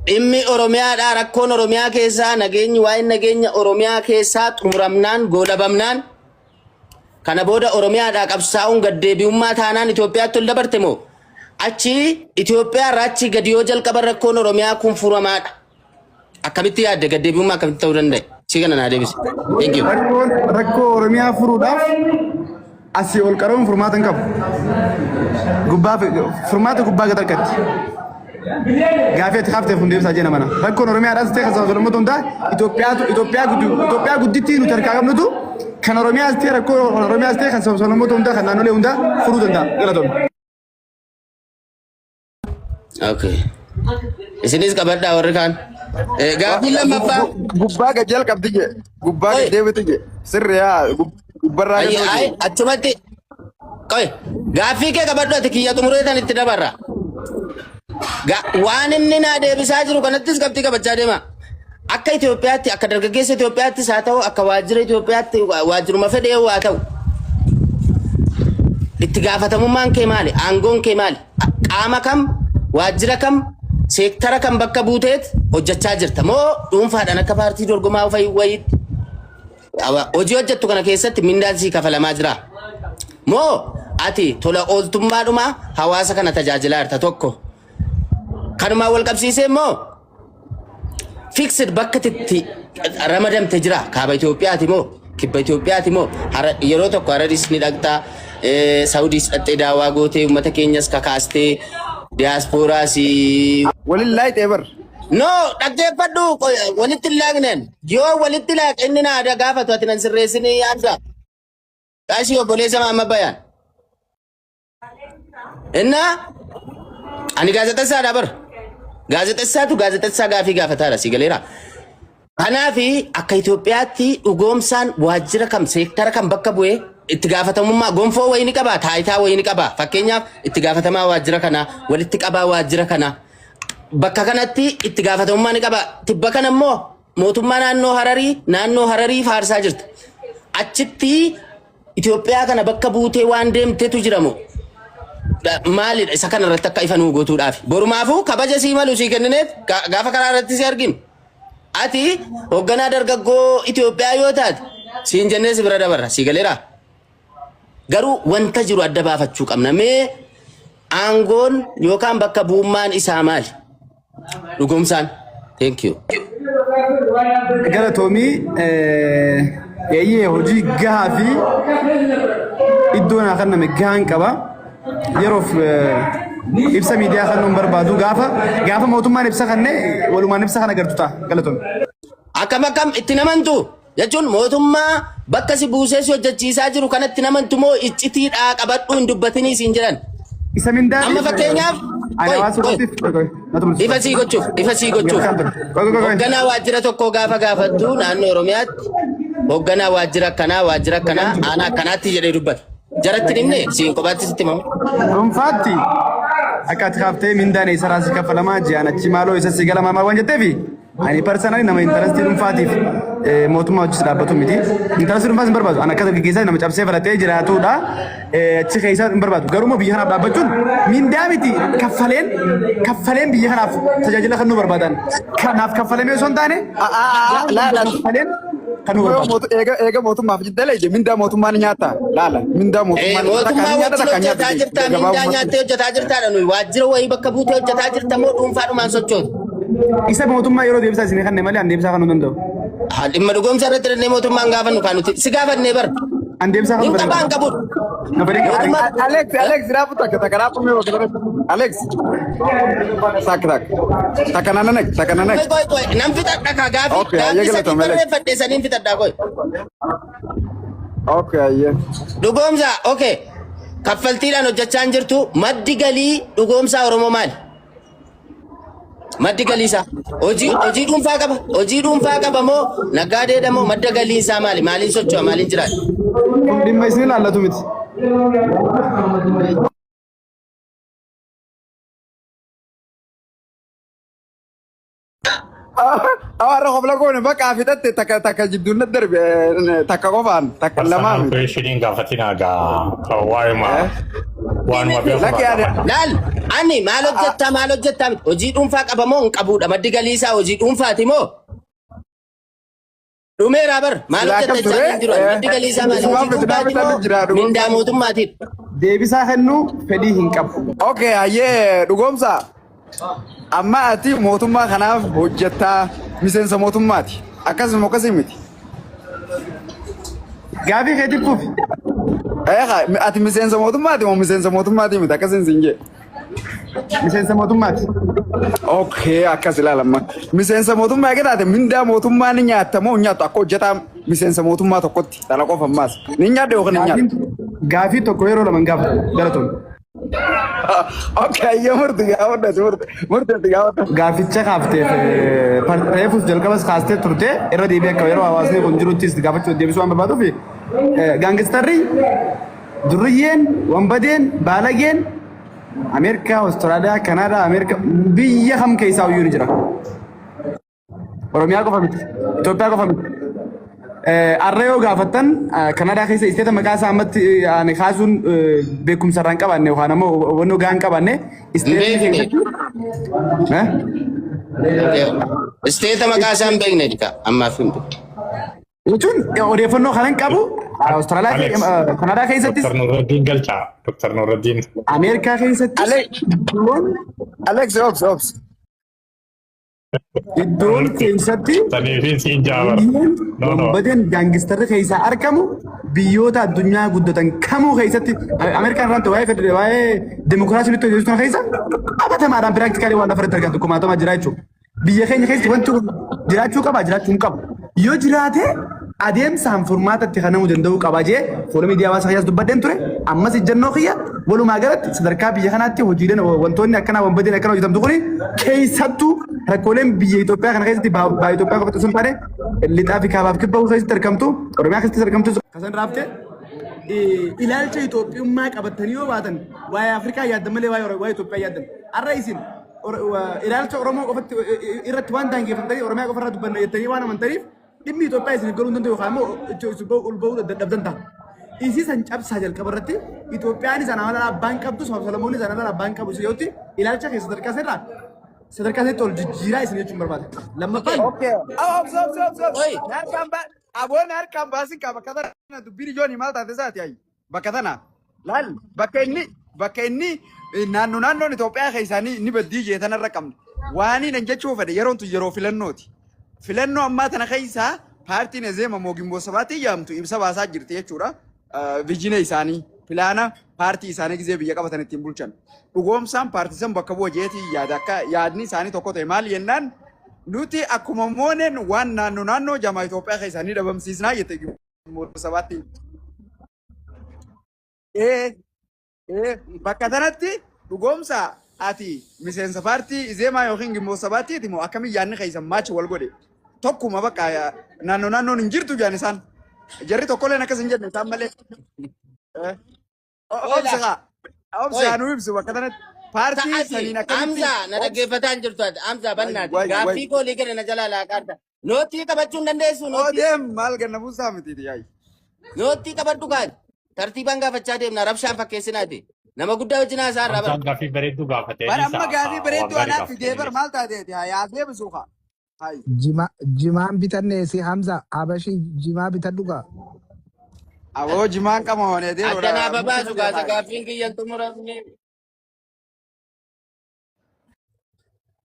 Dhimmi Oromiyaadhaa rakkoon Oromiyaa keessaa nageenyi waa'een nageenya Oromiyaa keessaa xumuramnaan goolabamnaan kana booda Oromiyaadhaa qabsaa'uun gaddeebi'ummaa taanaan Itoophiyaatti ol dabarte moo achi Itoophiyaa irraa achi gadi yoo jalqaban rakkoon Oromiyaa kun furamaadha. Akkamitti yaadde gaddeebi'ummaa akkamitti ta'uu danda'e? Si kana naa deebisi. Thank you. Rakkoon rakkoo Oromiyaa furuudhaaf asii ol qaroon furmaata hin qabu. Gubbaa furmaata gubbaa gad harkatti. Gaafii ati kaafteef kun deebisaa jena mana. Rakkoon Oromiyaadhaas ta'e kan saba sablammoota hundaa Itoophiyaatu Itoophiyaa guddi Itoophiyaa guddittii nuti harkaa qabnutu kan Oromiyaas ta'e rakkoo Oromiyaas ta'e kan saba sablammoota hundaa kan naannolee hundaa furuu danda'a. Galatoomne. Okay. Isinis qabadhaa warri kaan. Gaaffiin lammaffaa. Gubbaa gad jalqabdi jee. Gubbaa Oi. gad deebiti jee. Sirri yaa gubbarraa gad Ayyi ay hojii. achumatti. Qoy gaaffii kee qabadhu ati kiyya xumuree tan itti dabarra. Waan inni naa deebisaa jiru kanattis qabxii qabachaa deema. Akka Itoophiyaatti akka dargaggeessa Itoophiyaattis haa ta'u akka waajjira Itoophiyaatti waajjiruma fedhe yoo haa ta'u itti gaafatamummaan kee maali? Aangoon kee maali? Qaama kam waajjira kam seektara kam bakka buuteet hojjechaa jirta moo dhuunfaadhaan akka paartii dorgomaa fa'i wayiitti hojii hojjettu kana keessatti mindaan sii kafalamaa jira moo ati tola ooltummaadhuma hawaasa kana tajaajilaa jirta tokko kanumaan wal qabsiisee immoo fixed bakka itti ramadamte jira kaaba Itoophiyaati moo kibba Itoophiyaati moo yeroo tokko Hararis ni dhaqxaa Saawudiis dhaqxee daawaa gootee uummata keenyas kakaastee diyaaspooraas Waliin laayitee bar. No dhaggeeffadhu walitti hin laaqneen yoo walitti laaqe inni na gaafatu ati nan sirreessinii yaadda qaashii obboleessa maamma bayaan. Innaa ani gaazexessaadha bar. Gaazexessaatu gaazexessaa gaafii gaafataadha si galeera. Kanaafi akka Itoophiyaatti dhugoomsaan waajjira kam seektara kam bakka bu'ee itti gaafatamummaa gonfoo wayii ni qaba taayitaa wayii ni qaba fakkeenyaaf itti gaafatamaa waajjira kanaa walitti qabaa waajjira kanaa bakka kanatti itti gaafatamummaa ni qaba tibba kana immoo mootummaa naannoo Hararii naannoo Hararii faarsaa jirta achitti Itoophiyaa kana bakka buutee waan deemtetu jira moo? Maalidha isa kana irratti akka ifa nuu gootuudhaaf. Borumaafuu kabaja sii malu sii kennineet gaafa karaa irratti si arginu. Ati hoogganaa dargaggoo Itoophiyaa yoo taate siin jennee si bira dabarra sii galeera. Garuu wanta jiru adda baafachuu qabna. Mee aangoon yookaan bakka bu'ummaan isaa maali? Dhugoomsaan. Thank you. Galatoomii eeyyee hojii gahaa fi iddoo naa kenname gahaan qaba. Yeroof ibsa miidiyaa kennuun barbaadu gaafa gaafa mootummaan ibsa kenne walumaan ibsa kana agartu ta'a. Galatoomii. Akkam akkam itti namantu jechuun mootummaa bakka si buusee si hojjechiisaa jiru kanatti namantu moo iccitiidhaa qabadhu hin dubbatinii siin jedhan. Isa mindaa Amma fakkeenyaaf Ani qoy hawaasa qoy oromootiif qoy qoy na tumsi. ifa sii gochuuf ifa sii gochuuf Qoy qoy qoy. hoogganaa waajjira tokkoo gaafa gaafattu naannoo Oromiyaatti hoogganaa waajjira akkanaa waajjira akkanaa aanaa akkanaatti jedhee dubbata. Jaratti hin himne siin kophaatti sitti himame. Dhuunfaatti akka ati kaaftee mindaan eessarraa si kaffalamaa ji'aan achi maaloo isa si galamaa maal waan jetteefi Ani personally nama intarastii dhuunfaatiif mootummaa hojii dhaabbatu miti. Intarastii dhuunfaas hin barbaadu. Ani akka dargaggeessaa nama cabsee baratee jiraatudha. Achi keessaa hin barbaadu. Garuu immoo biyya kanaaf dhaabbachuun mindaa miti kaffaleen kaffaleen biyya kanaaf tajaajila kennuu barbaadan. Kanaaf kaffalamee osoo hin taane Laala. kaffaleen kennuu barbaadu. Eega eega mootummaaf jidda leeyye mindaa mootummaa ni nyaata. Laala mindaa mootummaa ni nyaata. Mootummaa Takka ni nyaata wajjin takka nyaata. hojjetaa jirta mindaa nyaattee hojjetaa jirtaadha nuyi waajjira wayii bakka buutee hojjetaa jirta moo dhuunfaadhumaan sochootu. Isa mootummaa yeroo deebisaa isin kanne malee an deebisaa kanuu danda'u. Haa, Dhimma dhugoomsa irratti dhannee mootummaan gaafannu kan nuti si gaafannee bar. An deebisaa Hin kanuu qabaa hin qabu. Na fedhe Mootummaa Alex, Alex, raafu takka takka raafu mee bakka kanatti. Alex, takka takka. Takka nananak, takka nanak. Qoy qoy qoy nan fixadha kaa gaafii Okay, gaafii ayyee sadii galatoomi Alex. barreeffadhe saniin fixadha qoy. Okay, ayyee. Dhugoomsa okay kaffaltiidhaan hojjechaa hin jirtu maddi galii dhugoomsaa Oromoo maali? Maddi galii isaa hojii hojii dhuunfaa qaba hojii dhuunfaa qaba moo naggaadeedha moo madda galii isaa maali maaliin socho'a maaliin jiraata? Kun dhimma isin ilaallatu miti. Awaarra kofla goone bakka fixatte takka takka jidduun na darbe takka qofaan takka lamaa Personal miti. question gaafatinaa gaa waa'uma waanuma beekuma Lakki ani gaafadha. Laal ani maal hojjettaa maal hojjettaa miti hojii dhuunfaa qaba moo hin qabuudha maddi galii isaa hojii dhuunfaati moo dhumeeraa bar maal silaa hojjetta akkam jechaa ture hin jiru ani maddi galii isaa maali isumaan hojii fitinaa dhuunfaati fitan moo jira mindaa dhugoomsa. mootummaatiin. Deebisaa kennuu fedhii hin qabu. Okay hayyee dhugoomsa amma ati mootummaa kanaaf hojjettaa miseensa mootummaati akkasuma akkasii miti. Gaafii keetiin fufi. Ati miseensa mootummaati moo miseensa mootummaati miti akkasiin siin jee. Miseensa mootummaati. Okay, akkas ilaalamma. Miseensa mootummaa eega taate mindaa mootummaa ni nyaatta moo hin nyaattu akka hojjetaa miseensa mootummaa tokkotti tana qofa ammaas. Ni nyaadda yookiin hin nyaattu? Gaafii tokko yeroo lama hin gaafatu. Galatoom. Okay, ayyee murti gaafadha ati murti murti ati gaafadha. Gaaficha kaafteef reefus jalqabas kaastee turte irra deebi'ee akka yeroo hawaasni kun jiruttis gaafachuu deebisuu waan barbaaduuf gaangistarri durriyyeen wanbadeen baalageen Ameerikaa, Awustiraaliyaa, Kanaadaa, Ameerikaa biyya kam keessaa iyyuu ni jira. Oromiyaa qofa miti. Itoophiyaa qofa miti. Arra yoo gaafattan Kanaadaa keessa isteeta maqaa isaa ammatti ani kaasuun beekumsa irraa hin qabaanne yookaan ammoo hubannoo gahaa hin qabaanne Hin isteetii beekne. keessatti Isteeta maqaa isaa hin beekne dika ammaaf hin beekne. Jechuun odeeffannoo kanan qabu Awustiraaliyaa Alex, Kanaadaa keessattis Dr. Nuruddin galchaa. Dr. Nuruddin. Ameerikaa keessattis Alex, iddoon Alex, obs, obs. iddoon keessatti Saniifin siin jaabar. biyyeen No, no. wanbadeen gaangistarri keessaa argamu biyyoota addunyaa guddatan kamuu keessatti Ameerikaan irratti waa'ee waa'ee demokiraasii nutti hojjetu kana keessa qabatamaadhaan practically waan lafarratti argamtu kumaatama jira jechuudha. Biyya keenya keessatti wanti kun jiraachuu qaba jiraachuu hin qabu. Yoo jiraate adeemsaan furmaata itti kennamuu danda'uu qaba jee fuula miidiyaa hawaasaa kiyyaas dubbadheen ture. Ammas ejjennoo kiyya walumaa galatti sadarkaa biyya kanaatti hojiileen wantoonni akkanaa wanbadeen akkana hojjetamtu kuni keessattuu rakkooleen biyya Itoophiyaa kana keessatti baha Itoophiyaa qofatti osoo hin taane lixaa fi kaabaaf kibba keessatti argamtu Oromiyaa keessatti argamtu kasan raafte ilaalcha Itoophiyummaa qabatanii yoo baatan waa'ee Afrikaa yaaddan malee waa'ee Itoophiyaa yaaddan. Har'a isin ilaalcha Oromoo qofatti irratti waan daangeffamtanii Oromiyaa qofa irraa dubbanna jettanii waan amantaniif dhimmi Itoophiyaa isiniif galuu hin danda'u yookaan immoo isin ol ba'uu dadhabdan ta'a. Isii san cabsaa jalqaba irratti Itoophiyaanis ana mala abbaan qabdu Solomoonis ana mala abbaan qabu yootti ilaalcha keessa sadarkaa sirraa sadarkaa sirriitti ol jijjiiraa isin jechuun barbaada. Lammaffaan Okay. Obs, obs, obs, obs. Oi. Harkaan ba aboon harkaan baasin qaba. Bakka tana dubbiin ijoon maal taate isaati ayi. Bakka tana laal bakka inni naannoo naannoon Itoophiyaa keessaa ni baddii jee tanarra qabna. Waaniin an jechuu fedhe yeroon tun yeroo filannooti. Filannoo ammaa tana keessaa paartiin Ezeema moo Gimboo Sabaatii jedhamtu ibsa baasaa jirti jechuudha. Vision isaanii plan paartii isaanii gizee biyya qabatan ittiin bulchan. Dhugoomsaan paartii san bakka bu'a jeetii yaada akka yaadni isaanii tokko ta'e maal jennaan nuti akkuma mooneen waan naannoo naannoo jamaa Itoophiyaa keessaa ni dhabamsiisnaa jette Gimboo Sabaatti. Bakka tanatti dhugoomsa ati miseensa paartii Izeemaa yookiin Gimboo Sabaattiiti moo akkamiin yaadni keessan maachi wal godhe tokkuma bakka naannoo naannoon hin jirtu jaan isaan jarri tokkolleen akkas hin jenne isaan malee. Obsa kaa obsa nu ibsu bakka tanatti paartii Ta'ati saniin akkamitti Amza na dhaggeeffataa hin jirtu ati Amza bannaati Wayi, wayi. gaaffii koo olii gadi na jalaa laaqaadha. Note qabachuu hin dandeessu note. Odeem maal ganna buusaa miti yaayi. Note qabadhu kaan tartiibaan gaafachaa deemna rabshaan fakkeessinaati. Nama guddaa wajjin haasaa irraa bara. Hamzaan gaaffii bareedduu gaafatee Bara amma gaafii bareedduu waan gaarii anaaf fidee bar maal taateeti haa yaa deebisu kaa. Hayi. Jima, jimaan bitanne si Hamza Habashii jimaa bitadhu gaa. Aboo jimaan qama honee deemu. Addanaa babaasu gaasa gaaffiin kiyyan xumuramne.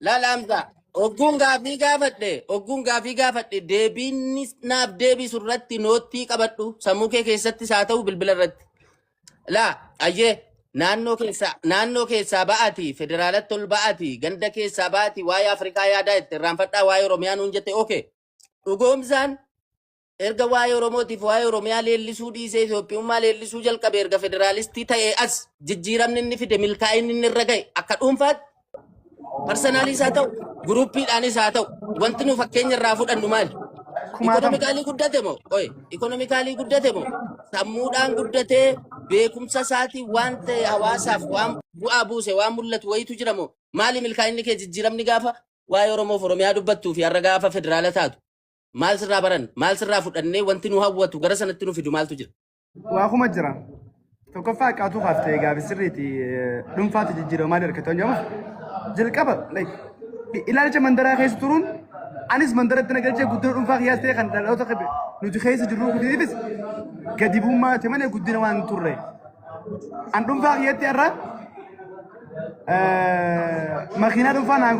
Laala Hamza ogguun gaafii gaafadhe ogguun gaafii gaafadhe deebiin naaf deebisu irratti note qabadhu sammuu kee keessattis haa ta'u bilbila irratti. Laa ayyee naannoo keessaa ba'ati federaalatti ol ba'ati ganda keessaa ba'ati waa'ee Afrikaa yaadaa itti irraanfadhaa waa'ee Oromiyaa nuun jette okay. Dhugoomsaan erga waa'ee Oromootiif waa'ee Oromiyaa leellisuu dhiisee Itoophiyummaa leellisuu jalqabe erga federaalistii ta'ee as jijjiiramni inni fide milkaa'inni inni irra ga'e akka dhuunfaatti personally haa ta'u groupiidhaanis haa ta'u wanti nu fakkeenya irraa fudhannu maali? Kumaatama. Economically guddate moo? Oye, economically guddate moo? Sammuudhaan guddatee beekumsa isaatiin waan ta'e hawaasaaf waan bu'aa buuse waan mul'atu wayitu jira moo? Maali milkaa'inni kee jijjiiramni gaafa waa'ee Oromoof Oromiyaa dubbattuu fi har'a gaafa federaala taatu maal sirraa baran, maal sirraa fudhannee, wanti nu hawwatu gara sanatti nu fidu maaltu jira? Waa kuma jira. Tokkoffaa qaatuu kaaftee gaafi sirriiti, dhuunfaatti jijjiirama maal harkatu jedhamuuf, jalqaba like ilaalcha mandaraa keessa turuun anis mandaratti na galchee guddina dhuunfaa kiyyaas ta'e kan dhaloota nuti keessa jirru kutiifis gadi bu'ummaa ta'e malee guddina waan hin turre. An dhuunfaa kiyyatti har'a makiinaa dhuunfaa naa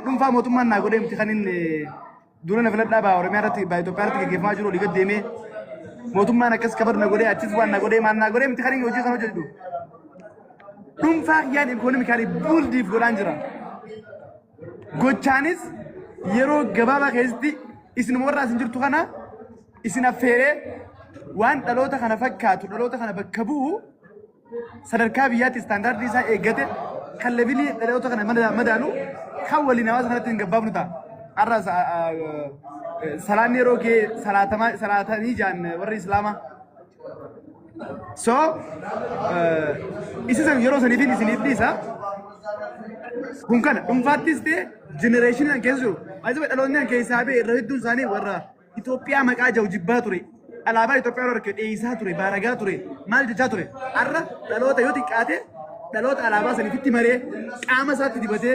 dhuunfaa mootummaan naa godhee miti. Kan inni dura na filadhaa baa Oromiyaa irratti, baa Itoophiyaa irratti gaggeeffamaa jiru olii gad deemee mootummaan akkas kabadu na godhee, achis waan na godhee, maal naa godhee miti kan inni hojii kan hojjetu. Dhuunfaa kiyyaan economically build if godhaan jira. Gochaanis yeroo gabaabaa keessatti isinuma warra asin jirtu kana isin affeeree waan dhaloota kana fakkaatu, dhaloota kana bakka bu'u, sadarkaa biyyaatti standardii isaa eeggate, kan levelii dhaloota kana madaalu, kan waliin hawaasa kanatti hin gabbaafnu ta'a. Har'a salaanni yeroo ga'e salaatamaa salaatanii jaan warri Islaamaa. So isa san yeroo saniifin isiniif dhiisa. Kun kana dhuunfaattis ta'e generationii an keessa jiru. Baay'ee dhaloonni an keessaa ba'e irra hedduun isaanii warra Itoophiyaa maqaa jiru jibbaa ture. Alaabaa Itoophiyaa yeroo harka dheeysaa ture, baaragaa ture, maal jechaa ture. Har'a dhaloota yoo xiqqaate dhaloota alaabaa saniifitti maree, qaama isaatti dibatee,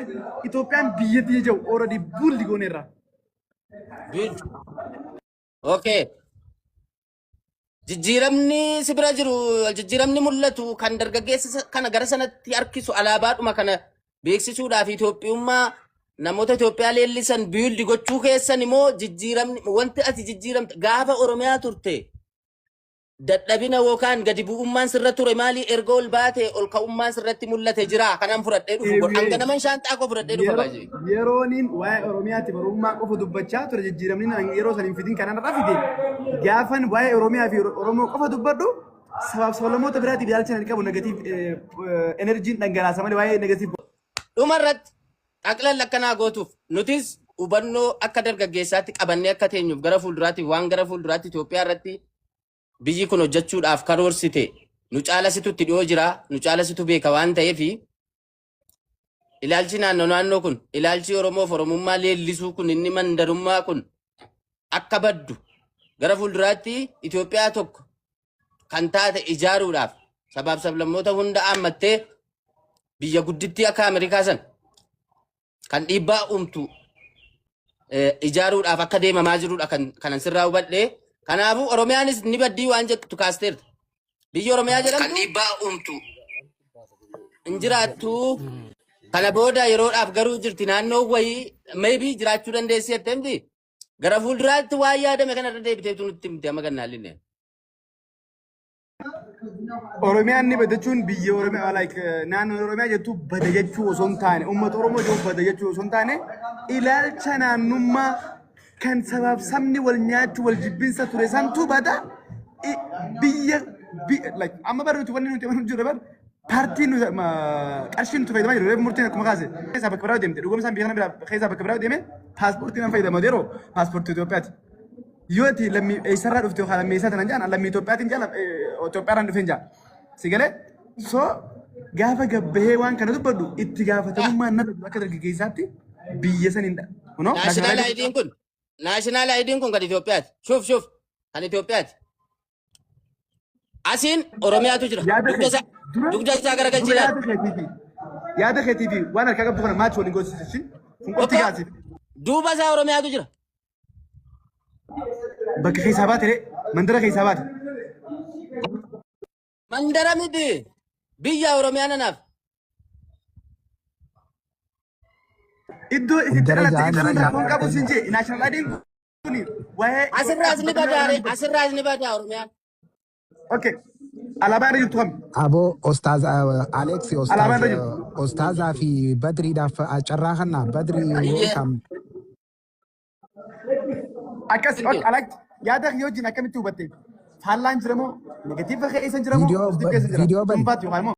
Itoophiyaan biyyatti jiru already build gooneerra. Good. Okay. Jijjiiramni si bira jiru, jijjiiramni mul'atu kan dargaggeessa kana gara sanatti harkisu, alaabaadhuma kana beeksisuudhaaf Itoophiyummaa namoota Itoophiyaa leellisan build gochuu keessan immoo, jijjiiramni wanti ati jijjiiramte gaafa Oromiyaa turte dadhabina yookaan gadi bu'ummaan sirra ture maali? Erga ol baate ol ka'ummaan sirratti mul'ate jira, kanan fudhadhee dhufu godha. Hanga naman shaanxaa koo fudhadhee dhufa baay'ee. Yerooniin waa'ee Oromiyaatti barummaa qofa dubbachaa ture, jijjiiramni an yeroo san hin fidin kanarra fide, gaafan waa'ee Oromiyaa fi Oromoo qofa dubbadhu sabaaf sablammoota biraatiif ilaalcha hin qabu, negative energyn dhangalaasa malee waa'ee negative. Dhuma irratti xaqlal akkanaa gootuuf, nutis hubannoo akka dargaggeessaatti qabannee akka teenyuuf, gara fuulduraatti waan gara fuulduraatti Itoophiyaa irratti biyyi kun hojjechuudhaaf karoorsite nu caalasitu itti dhiyoo jira, nu caalasitu beeka waan ta'eef, ilaalchi naannoo naannoo kun, ilaalchi Oromoof Oromummaa leellisuu kun, inni mandarummaa kun akka baddu, gara fuulduraatti Itoophiyaa tokko kan taate ijaaruudhaaf sabaaf sablammoota hunda haammattee biyya guddittii akka Ameerikaa san kan dhiibbaa uumtu ijaaruudhaaf akka deemamaa jirudha kan kanan sirraa hubadhe. Kanaafuu Oromiyaanis ni baddii waan jettu kaasteerta. Biyyi Oromiyaa jedhamtu kan dhiibbaa uumtu hin jiraattu. Kana booda yeroodhaaf garuu jirti, naannoo wayii maybe jiraachuu dandeessi jettee miti. Gara fuulduraatti waan yaadame kanarra deebiteetu nutti himte amma gannaallinne. Oromiyaan ni bada jechuun biyya Oromiyaa, like naannoo Oromiyaa jettu bada jechuu osoo hin taane, uummata Oromoo jiru bada jechuu osoo hin taane, ilaalcha naannummaa kan sabaaf sabni wal nyaachuu, wal jibbinsa ture santu bada. Biyya like amma bara nuti wanni nuti amanuu jirre bar paartiin nuti qarshiin nuti fayyadamaa jirru reefu murtiin akkuma kaase keessaa bakka biraa deemte dhugoomsaan biyya kana biraa keessaa bakka biraa deeme paaspoortii nan fayyadama yeroo paaspoortii Itoophiyaati. Yoo ati lammii eessarraa dhufte yookaan lammii eessaa tanan jaan, lammii Itoophiyaatiin jaa, Itoophiyaarraan dhufeen jaa. Si galee? So gaafa gabbahee waan kana dubbadhu itti gaafatamummaan narra jiru akka dargaggeessaatti biyya saniin dha. Kunoo National ID'n kun, national ID'n kun kan Itoophiyaati. Shuf shuf, kan Itoophiyaati. Asiin Oromiyaatu jira. Yaada Dugda isaa dura dugda isaa garagalchii dura ilaali. Yaada keetii fi waan harkaa qabdu kana maachi waliin goosisichi. Kun qofti Tokko gaasiif. duuba isaa Oromiyaatu jira. Bakka keessaa baate ree, mandara keessaa baate. Mandara miti. Biyya Oromiyaa nanaaf. Iddoo itti Mandara dhalatte ja'an ibsuun rakkoon qabu siin jee, national ID'n kun waa'ee Asirraas ni badaare, asirraas ni badaa Oromiyaan. Okay. Alaabaa irra jirtu kami? Aboo Ostaz Alex Alaabaa Ostaz irra jirtu. Ostazaa fi Badriidhaaf carraa kanna. Badri, welcome. Akkas Thank you. alatti yaada kiyya wajjin akkamitti hubatte? Faallaan jira moo negative keessa jira moo Viidiyoo positive keessa jira? Viidiyoo bani. Dhuunfaatti yookaan immoo